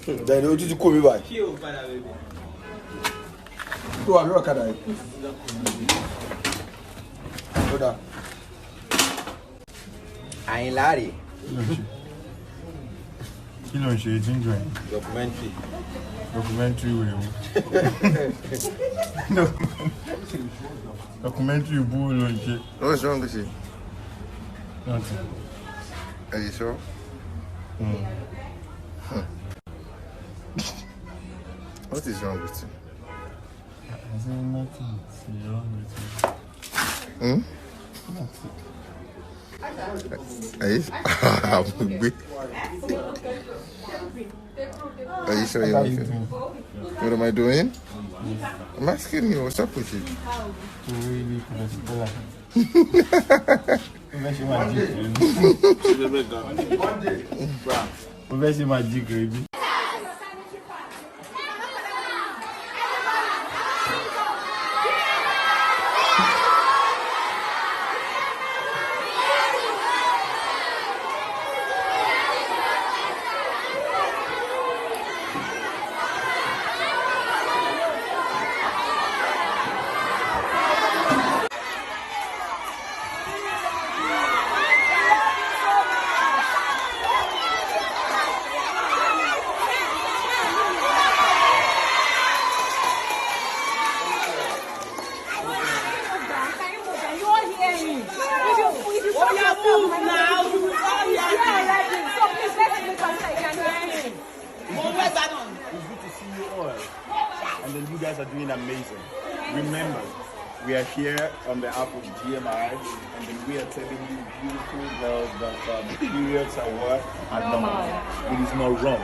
Then ojú ti kó mi báyìí. Ṣé o padà bẹ̀bẹ̀? Tó wà lórí ọ̀kadà yìí. Ó dáa. Àyìnlá rè. Kí ló ń ṣe tí ń dùn ẹ́? Documentary. Documentary wèrè wo? Documentary bú ló ń ṣe. What's wrong with you? Nothing. Are you sure? Mm. What is wrong with you? I said nothing is wrong with you. Hmm? Nothing. Are you? Are you sure you're What are you okay? doing? What am I doing? I'm asking you, what's up with you? Torí bí Professor Bola. Ó fẹ́ ṣe magic rẹ̀ bí. Ó fẹ́ ṣe magic rẹ̀ bí. You all hear him. If you stop yourself, move now. You all hear you are already. So please let him make answer. You can hear him. Mo fẹ́ gbà náà. It's good to see you all. And then you guys are doing amazing. Remember, we are here on behalf of GMI, and then we are telling you beautiful girls that periods are what? Are normal. It is not wrong.